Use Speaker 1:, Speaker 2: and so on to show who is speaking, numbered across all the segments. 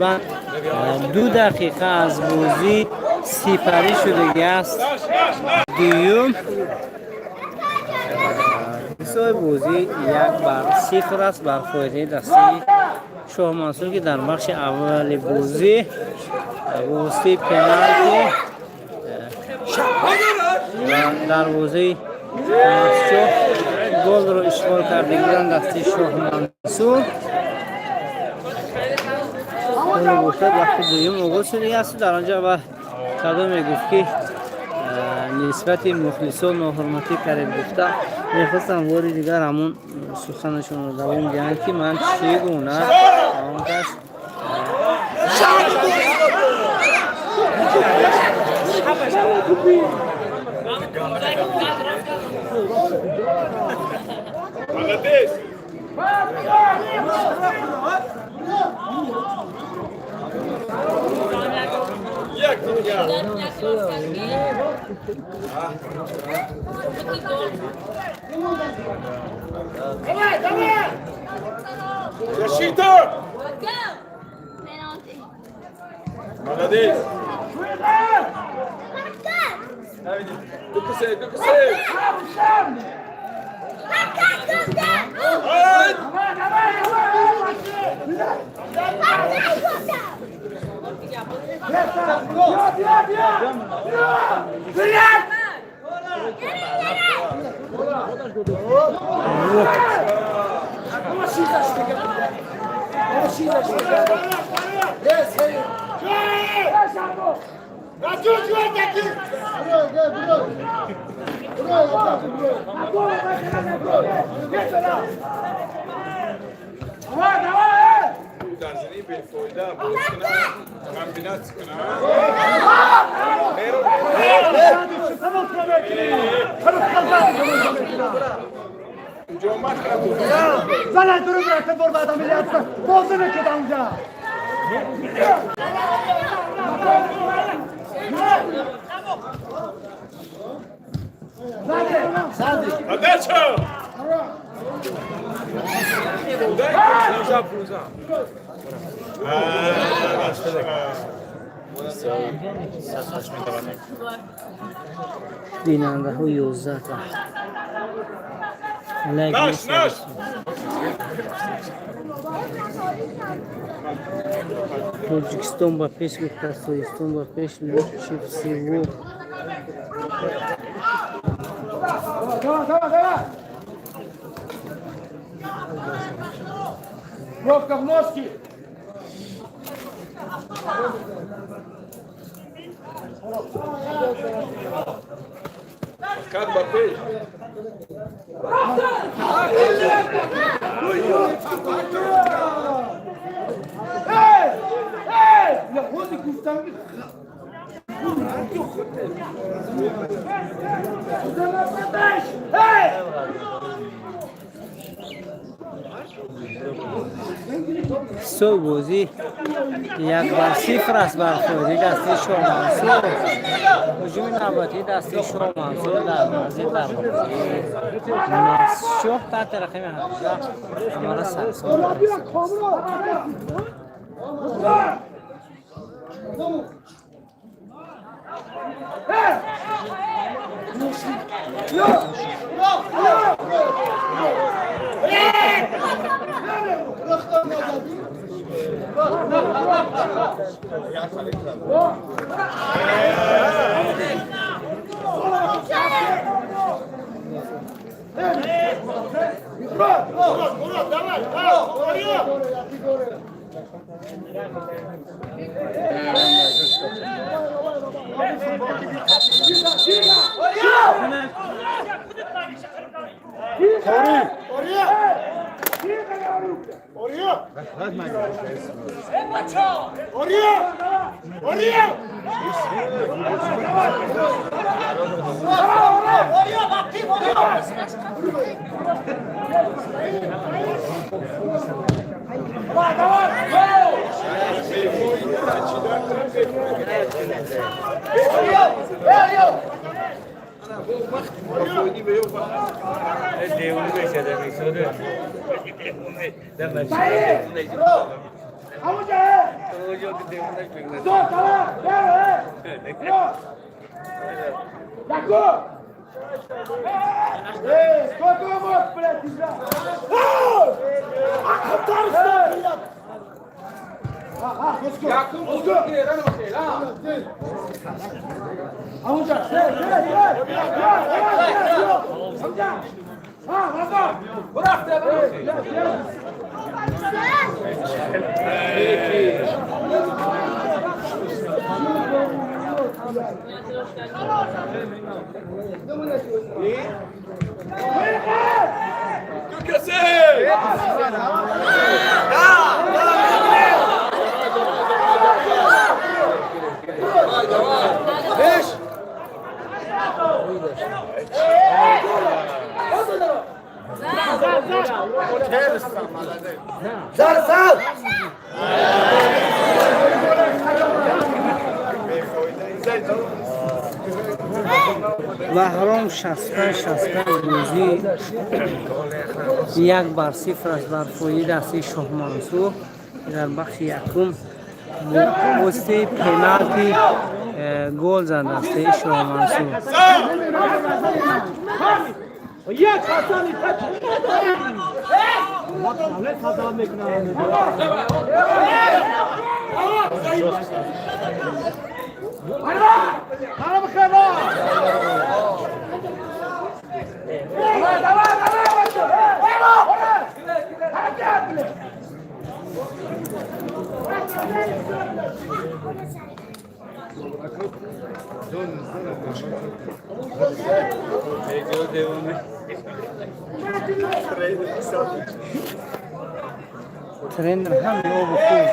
Speaker 1: 2 дақиқа аз бозӣ сипарӣ шудагӣ аст. Дуюм ҳисоби бозӣ 1-0 аст бар фоидаи дастаи Шоҳмансур, ки дар бахши аввали бозӣ ба воситаи пеналти ва дарвозаи Мастчоҳ голро ишғол карда буданд дастаи Шоҳмансур. Ҳоло бошад, вақти дуюм оғоз шудагӣ аст. Дар он ҷо ва кадом мегуфт, ки нисбати мухлисон ноҳурматӣ кардед гуфта, мехостам бори дигар ҳамон суханашонро давом диҳанд, ки ман чӣ гуна он кас.
Speaker 2: Молодец! Як дигар.
Speaker 3: Давай, давай!
Speaker 2: Защита! Молодец! Дукусе, дукусе! Дарзини бефоида боз кунам, комбинатсия кунам.
Speaker 3: Зана дуру бıraktı borba adamı yaptı. Bozdu ne ki amca.
Speaker 2: Подача!
Speaker 1: Бинандаҳо 11 та.
Speaker 2: Наш, наш!
Speaker 1: Тоҷикистон ба пеш гуфтааст, Тоҷикистон ба пеш, лучше всего.
Speaker 3: Давай, давай, давай! Бровка в ножки!
Speaker 2: Кат ба пеш.
Speaker 3: Эй! Эй! Я ходи гуфтам. Эй!
Speaker 1: Ҳисоби бозӣ 1-0 аст бар фоидаи дастаи Шоҳмансур. Ҳуҷуми навбатии дастаи Шоҳмансур дар назди дарвозаи Мастчоҳ таҳти рақами 18 амала сарсон. Баҳром 65-65 бозӣ 1-0 аст бар фоидаи дастаи Шоҳмансур. Дар бахши якум воситаи пеналти гол зад дастаи Шоҳмансур. Тренер ҳам обу хуб.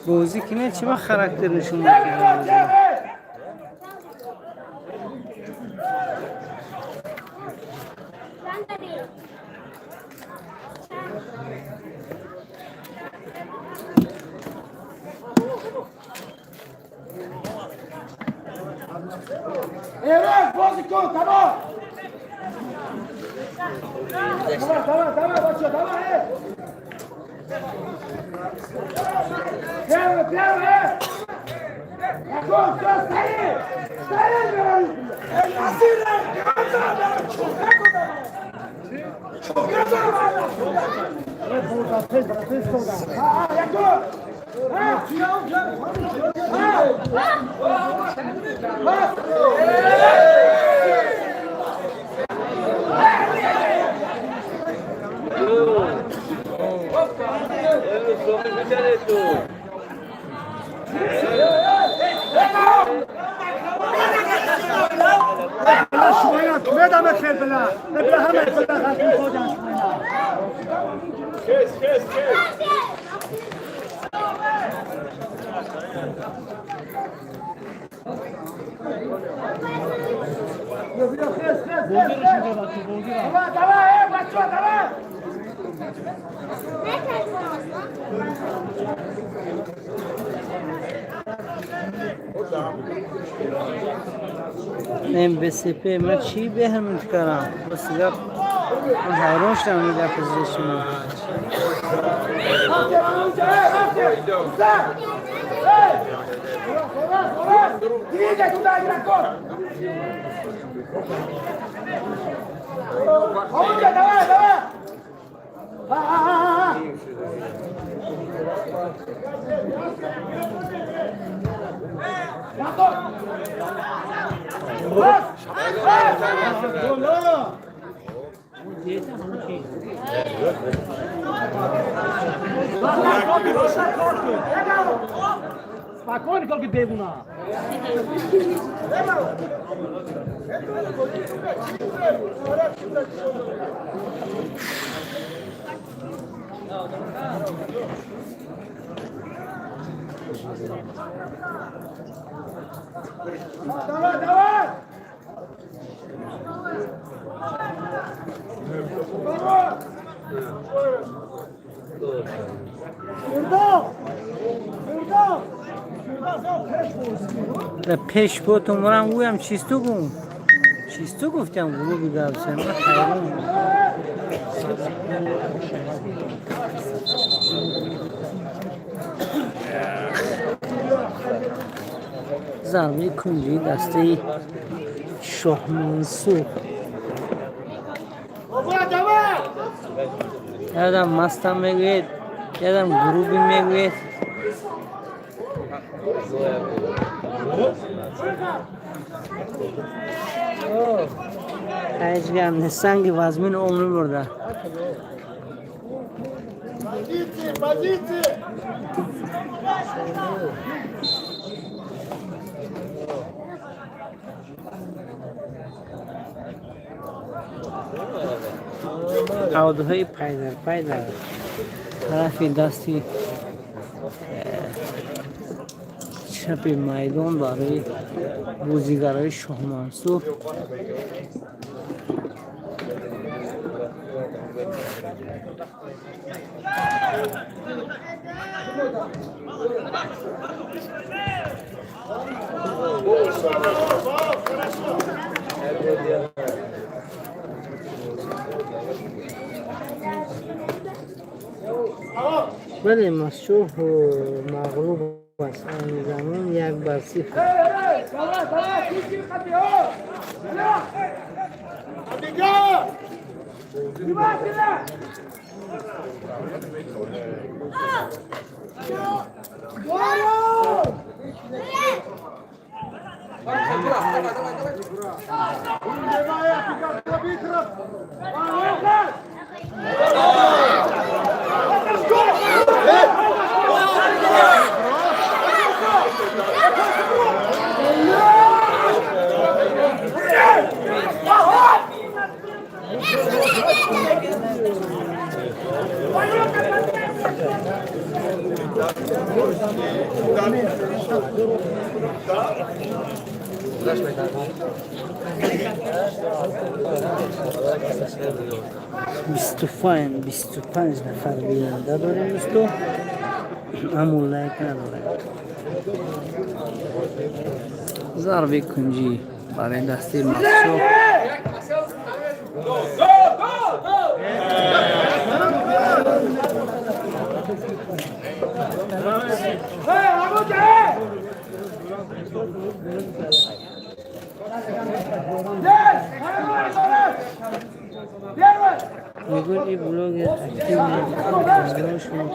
Speaker 1: Бозӣ кине чӣ ба характер нишон мекунад? МБСП ман чӣ беҳамид кардам? Рост гап, ман ҳайрон шудам ин гапи зиди шумо.
Speaker 3: Спокойно, только бегуна. Давай, давай!
Speaker 1: Пеш потумрам гӯям чисту гум чисту гуфтам ғуруби гавсем ҳайрон. Зарбаи кунҷии дастаи Шоҳмансур. Ядам мастам мегӯед, ядам ғуруби мегӯед. Ҳеҷ гап нест, санги вазмин омр бурда.
Speaker 3: Позиции, позиции!
Speaker 1: Аудҳои пайдарпай дар тарафи дасти чапи майдон барои бозигарои Шоҳмансур. Бале, Масшоҳ мағлуб аст, айни замон 1-0. 25 нафар бинанда дорем, дӯсто, аммо лайк надорем. Зарби кунҷӣ барои дастаи Масшоҳ. Мегӯяд, ин блогер актив шумо.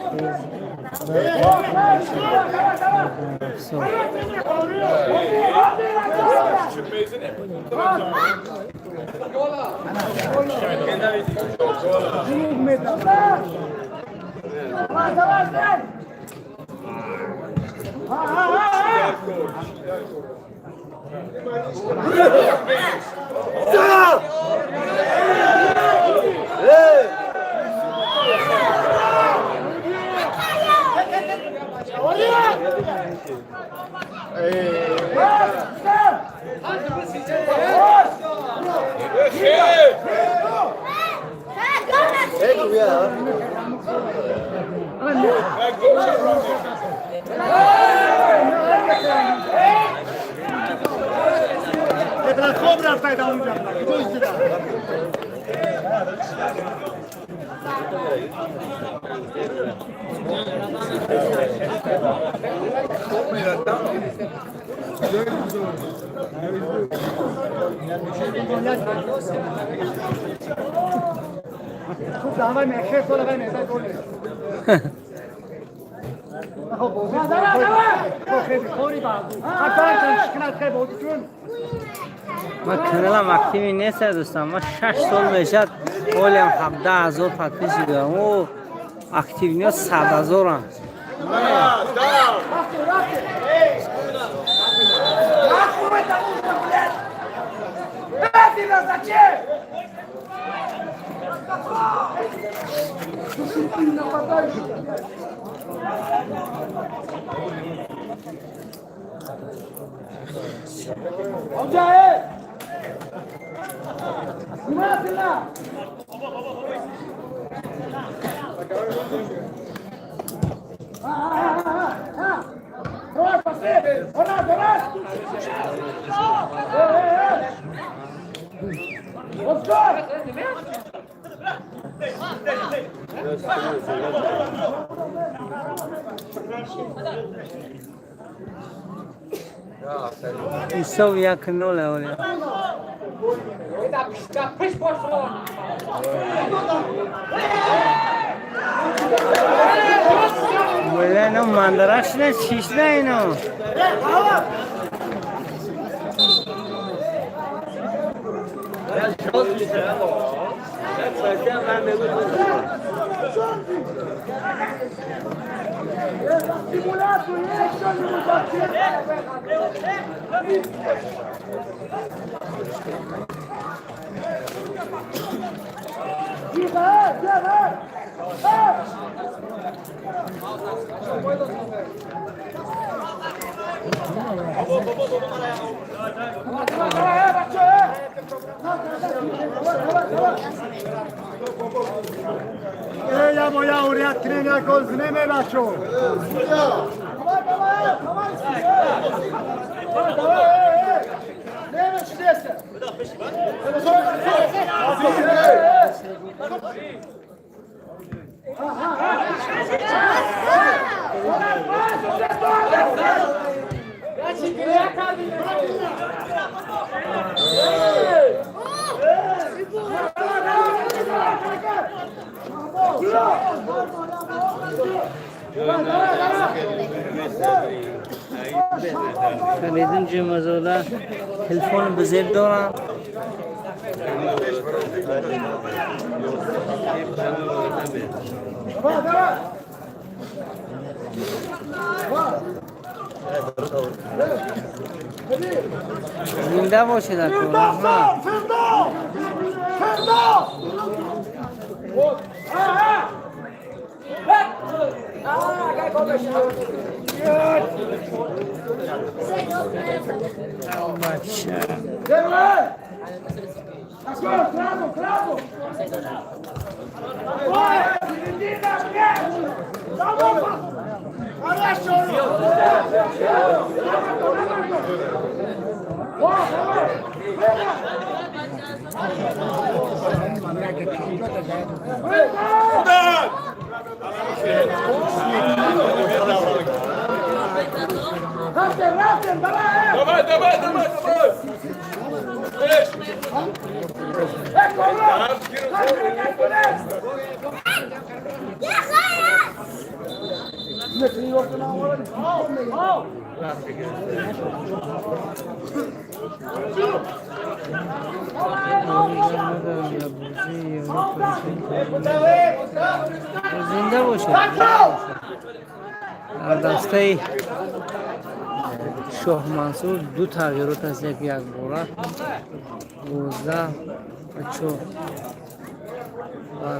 Speaker 3: Хоб рафтаед онҷа. Куҷо истода? Хуб давай мехе сола вай мезай гол. خب بازی خیلی خوری بازی. حتی شکنات خیلی بازی چون
Speaker 1: Ман каналам активӣ нест, дӯстам. Ман 6 сол мешад, ҳолиам 17 000 подписчик дорам. О, активниҳо 100 000-ам.
Speaker 3: Рафти, рафти. Нахуй это нужно, блядь! Медленно, зачем? Нападающий, блядь.
Speaker 1: Ҳисоб 1-0 оля. Бля, ну мандарашна чишна ино. Фаридун Ҷумазода телефон ба зеб дорам. Зинда бошед, ако раҳмат. Бача.
Speaker 2: Давай, давай, давай, давай!
Speaker 1: Зинда бошед. Дар дастаи Шоҳ Мансур ду тағйирот аст, як якбора 12 ва 4 ва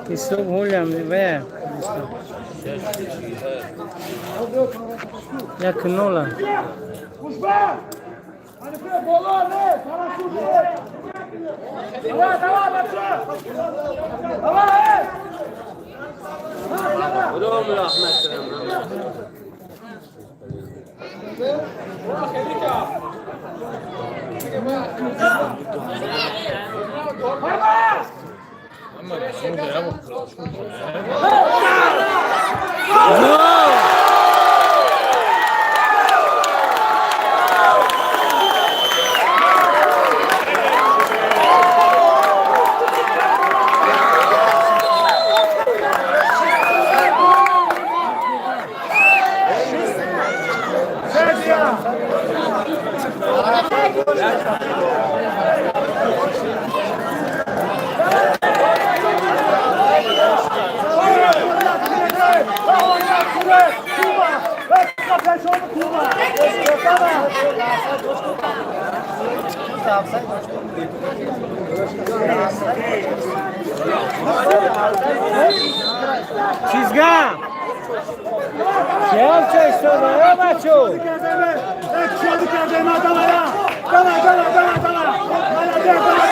Speaker 1: ҳисоб ҳолям бе 1-0. Чизга! Чиём ча истода, э бачо?
Speaker 3: Давай, давай, давай, давай! Давай, давай!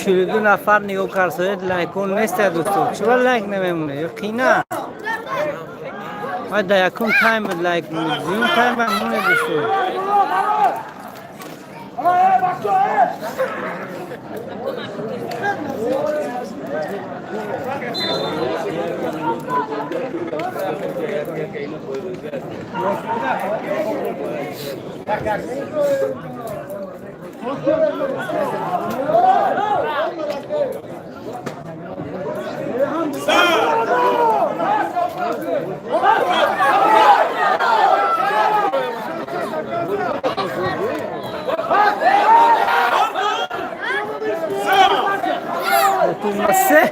Speaker 1: 42 нафар нигоҳ карсоед, лайкон неста, дӯсто. Чиба лайк намемоне? Ё қина? Ва да якум тайм буд лайк монед, дуюм тайм ҳам монед, дӯсто. Се.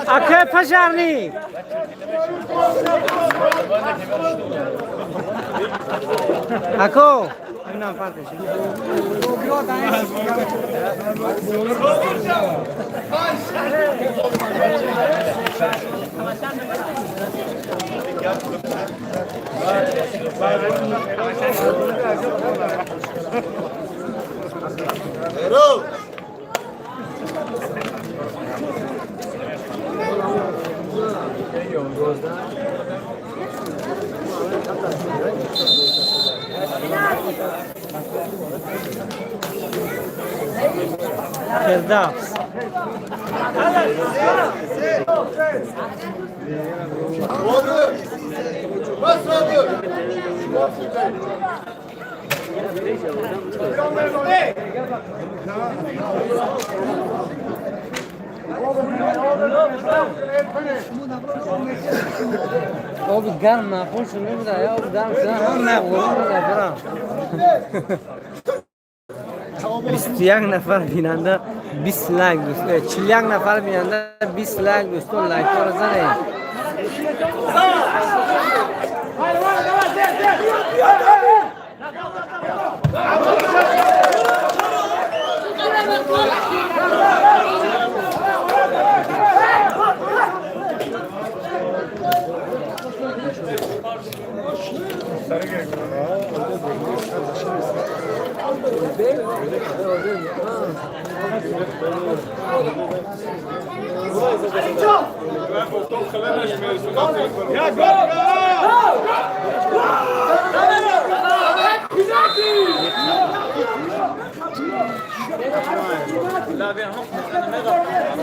Speaker 1: Ака пожарник! Ако! Инам фарқиш. Фирдавс. Оби гарм маъқул шуда буда, я об гарм шуда, ҳам мағлуб буда, бирам. 21 нафар бинанда, 20 лайк, дӯст, 41 нафар бинанда, 20 лайк, дӯстон, лайкҳоро занед.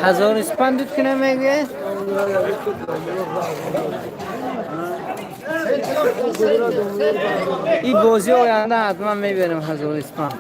Speaker 1: Ҳазор испанд дуд кунам, мегӯяд. Ин бозӣ оянда ҳатман мебарем ҳазор испанд.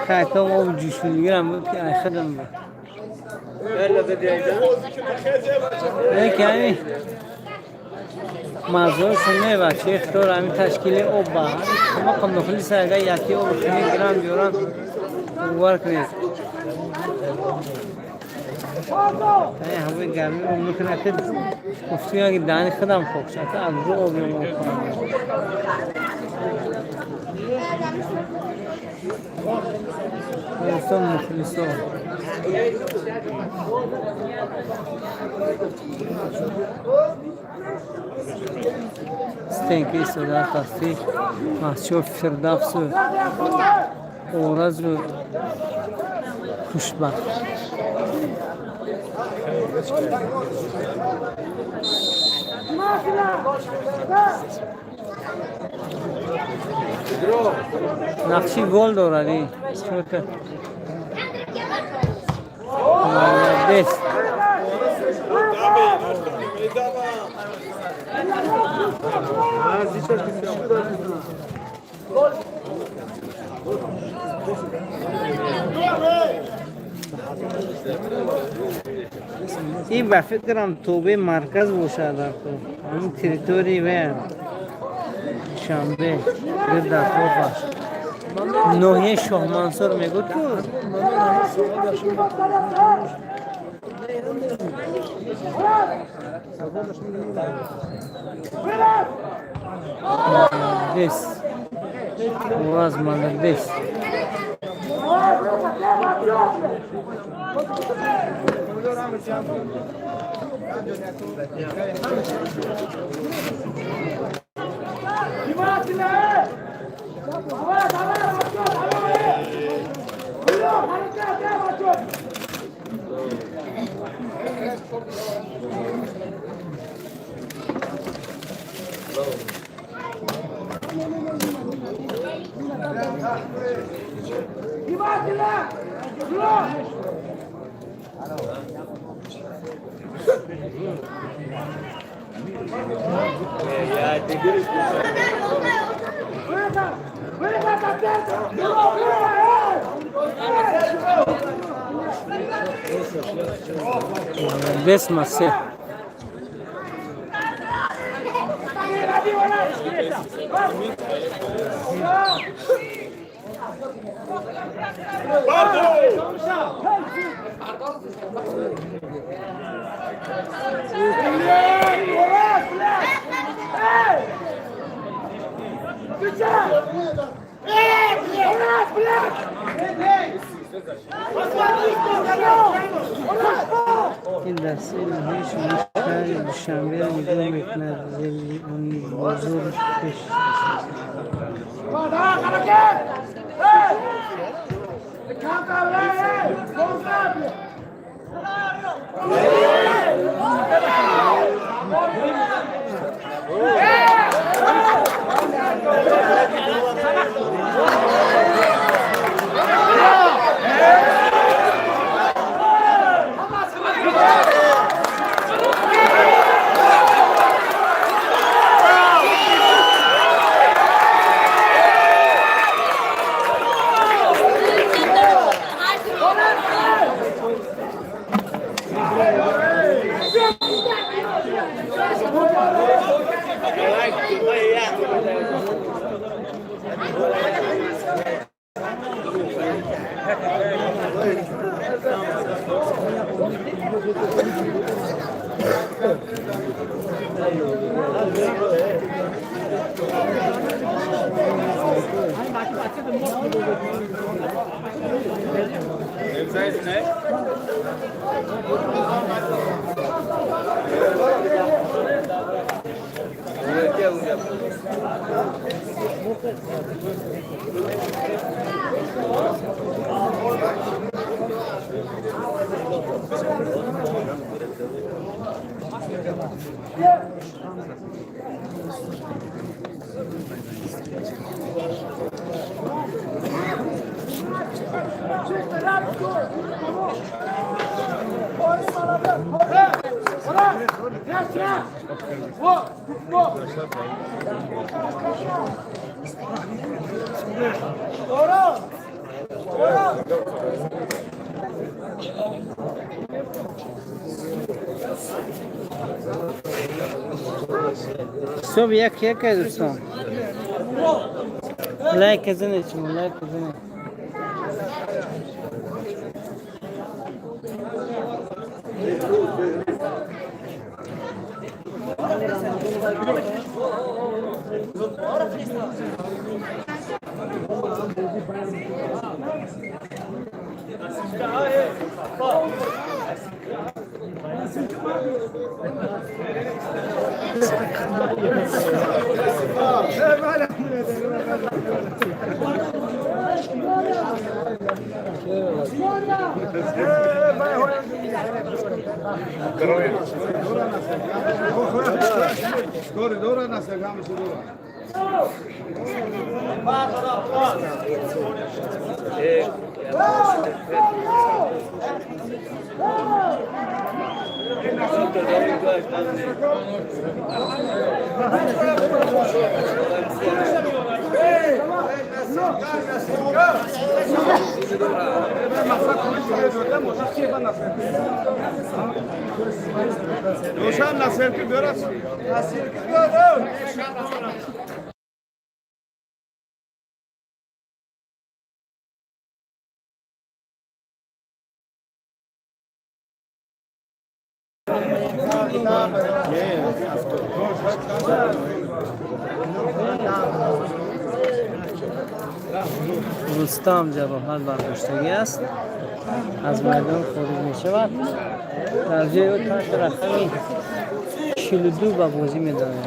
Speaker 1: Хайтом об ҷӯшондигирам буд, ки ай худам буд. Не, ки ҳами маззоршон не, бача ихтор ҳами ташкили об ба ҳамақа мухлиса, агар яки об хунӣ гирам биёрам, бовар кунед, ҳавои гармӣ об мекунад, ки гуфтуям, ки даҳани худам хок шад, аз ҷо об об хӯрам. Гуфтам, мухлисо стенки истода ҳастӣ, масчо Фирдавсу Оразу Хушбахт. Нақши гол дорад и чӯта. Молодец. Ин ба фикрам тобеи марказ бошад, ҳамин территории ваям Душанбе, гирд атрофаш, ноҳияи Шоҳмансур мегӯд ку. Молодец. Ураз, молодец. Молодец, Масеҳ. Ин дастаи ноҳияи шумо шаҳри Душанберо нигоҳ мекунад, зери они бозор пеш. Ҳисоб 1-1 дӯстон. Лайк занед, шумо лайк занед. Рустам ҷароҳат бардоштагӣ аст, аз майдон хориҷ мешавад. Дар ҷои ӯ таҳти рақами 42 ба бозӣ медарояд.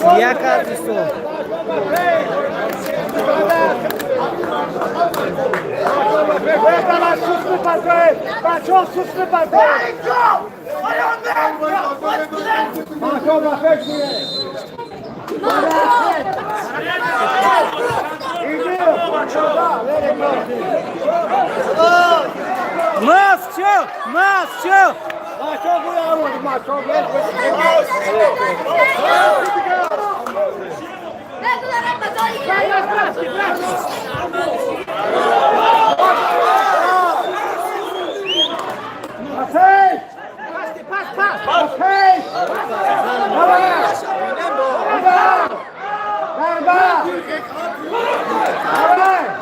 Speaker 1: 2-1 дӯстон.
Speaker 3: Небардоед, бачаҳо, суст небардоед. Бачаҳо, ба пеш биед. Иди, сюда, лерека.
Speaker 1: Масчо! Масчо!
Speaker 3: Бачаҳо, буя, бачаҳо, Пас! Пас, пас! Пас! Давай! Давай! Давай! Давай!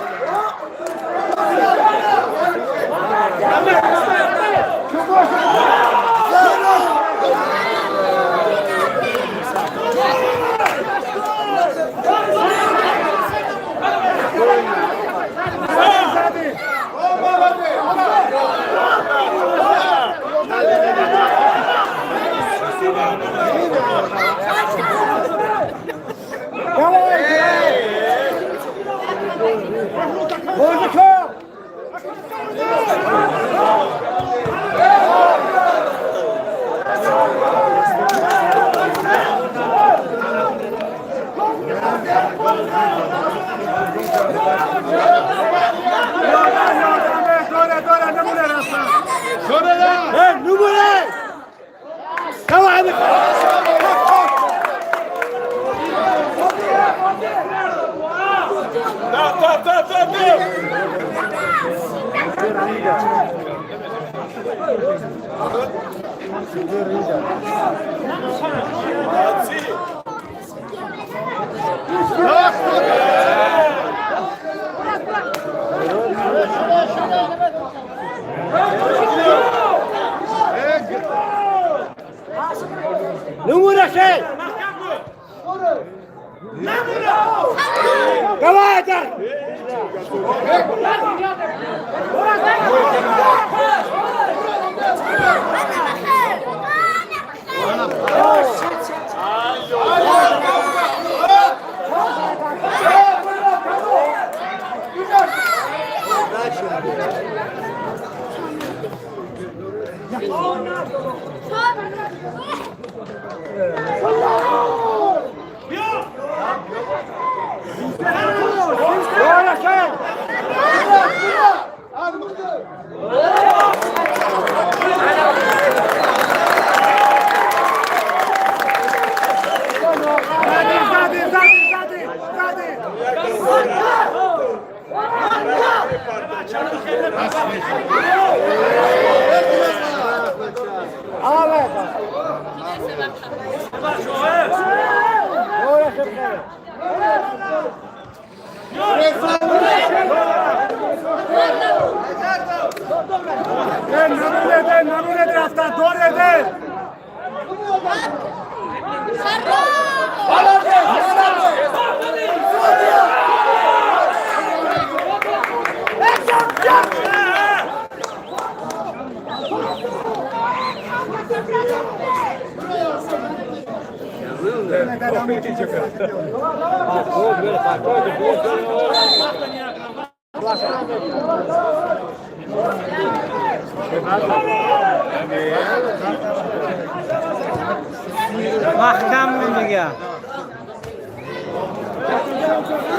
Speaker 1: Маҳкам мон дига.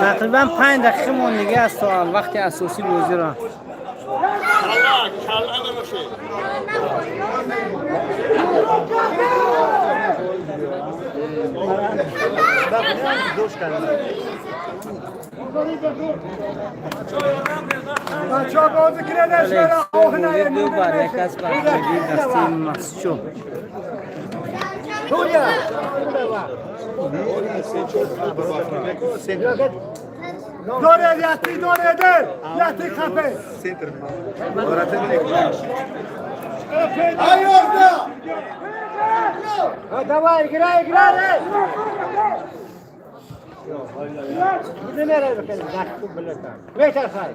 Speaker 1: Тақрибан 5 дақиқа мон дига аст то вақти асосӣ бозиро.
Speaker 2: کلا نمیشه.
Speaker 1: 2-1 аст бар дастаи Масчо.
Speaker 3: Доред, яти дореде, яти хафе.
Speaker 2: Ай, орда!
Speaker 3: Давай, играй, играй! Ветер хай.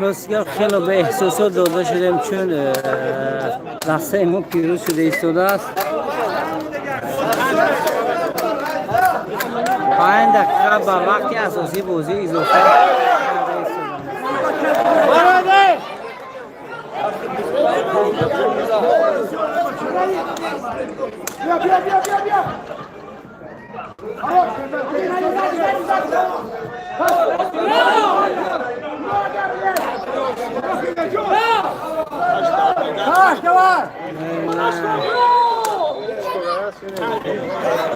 Speaker 1: Ростгар хеле ба эҳсосот дода шудем, чун дастаи мо пирӯз шуда истодааст. 5 дақиқа ба вақти асосии бозӣ изофа карда истодаанд.
Speaker 3: Бия, бия, бия, бия. Давай!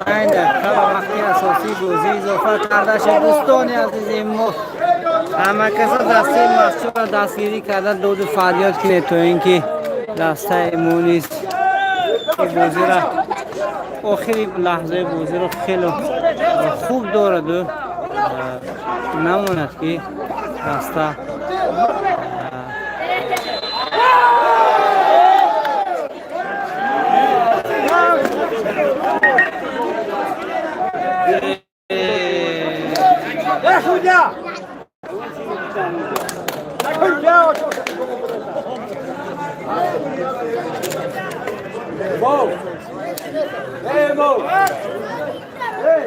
Speaker 1: 5 дақиқа ба вақти асосии бозӣ изофа карда шуд. Дӯстони азизи мо, ҳама каса дастаи Мастчоҳро дастгирӣ карда, доду фарёд кунед, то ин ки дастаи мо низ бозиро, охири лаҳзаи бозиро хеле хуб дораду намонад, ки даста.
Speaker 3: Судья! Судья!
Speaker 2: Mo! Hey, Mo! Hey!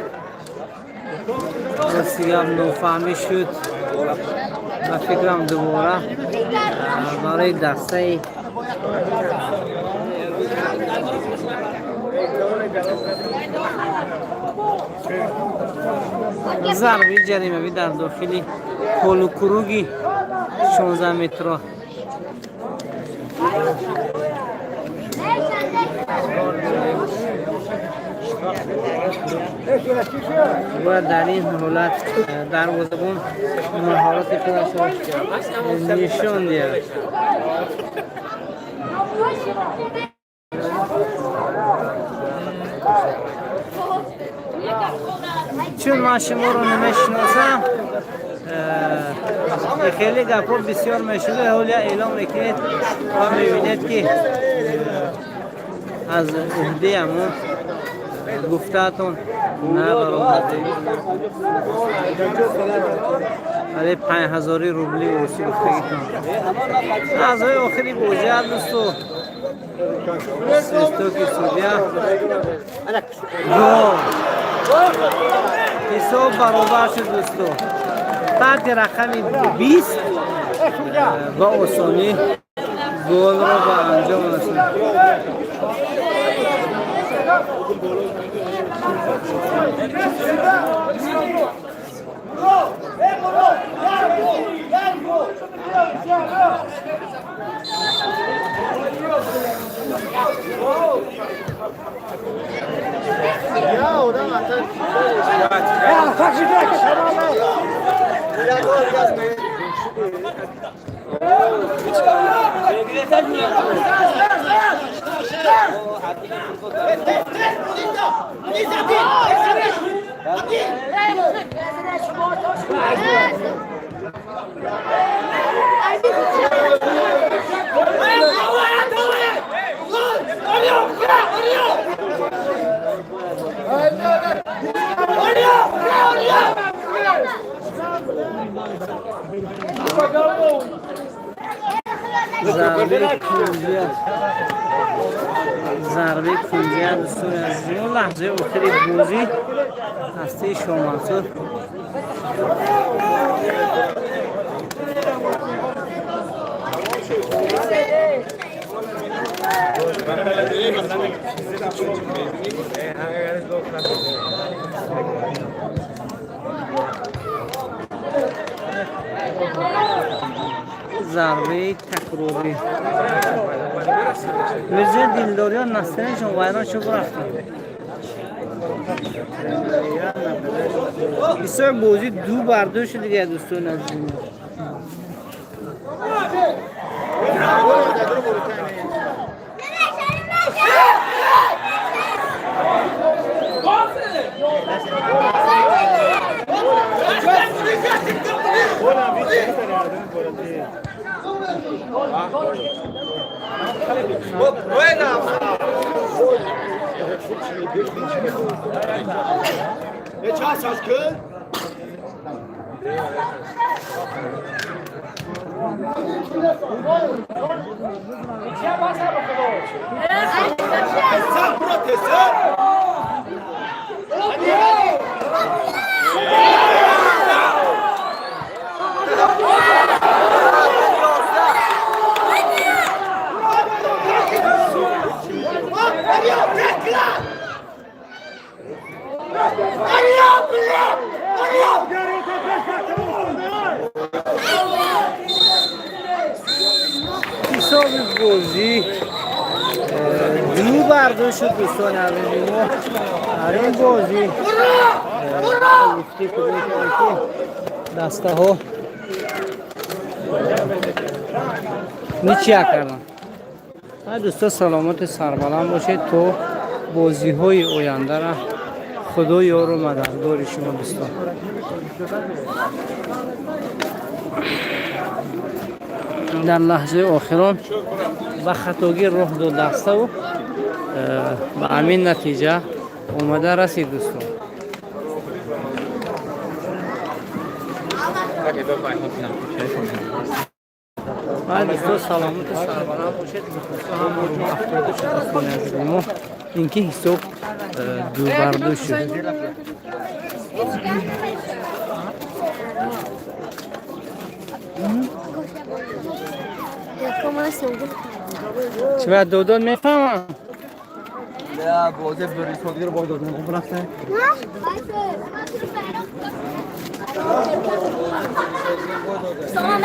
Speaker 1: Ростигам нофаҳмӣ шуд. Ба фикрам, дубора барои дастаи зарби ҷаримавӣ дар дохили полукруги 16 метро. Бояд дар ин ҳолат дарвозабон маҳорати худашро нишон диҳад. Чун ман шуморо намешиносам. Хеле гапҳо бисёр мешуда, ҳолия эълом мекунед ва мебинед, ки аз уҳдаи ҳамон гуфтаатон набаромадед. Вале 5000 рубли русӣ гуфтагитон. Лаҳзаҳои охири бозӣ аст, дӯсто. Свистоки судья. Гол! Ҳисоб баробар шуд, дӯсто. Таҳти рақами 20 ба осонӣ голро ба анҷом расонд. Зарбаи кунҷия, зарбаи кунҷия, дӯстони азизи. Лаҳзаи охири бозӣ ҳастаи Шомансур. Зарбаи такрорӣ. Мирзои Дилдориён настроениешон вайрон шуд, рафтанд. Бисёр бозӣ 2 бар 2 шуд дига, дӯстони азиз. Ҳисоби бозӣ 2 бар 2 шуд, дӯстони азизи мо. Дар ин бозӣ гуфтӣ ки дастаҳо ничья карданд. Дӯсто, саломату сарбаланд бошед то бозиҳои ояндара. Худо ёру мададгори шумо, дӯстон. Дар лаҳзаи охирон ба хатогӣ роҳ дод даставу ба ҳамин натиҷа омада расид, дӯстон. Дӯсто, саломату сарбаланд бошед. Ҳафтоду шуд, дӯстони азизи мо, ин ки ҳисоб 2 бар 2 шуд. Чӣ ба додон мефаҳмам?
Speaker 2: بازی بریسودگی رو باید دادن خوب رفته.
Speaker 4: سلام.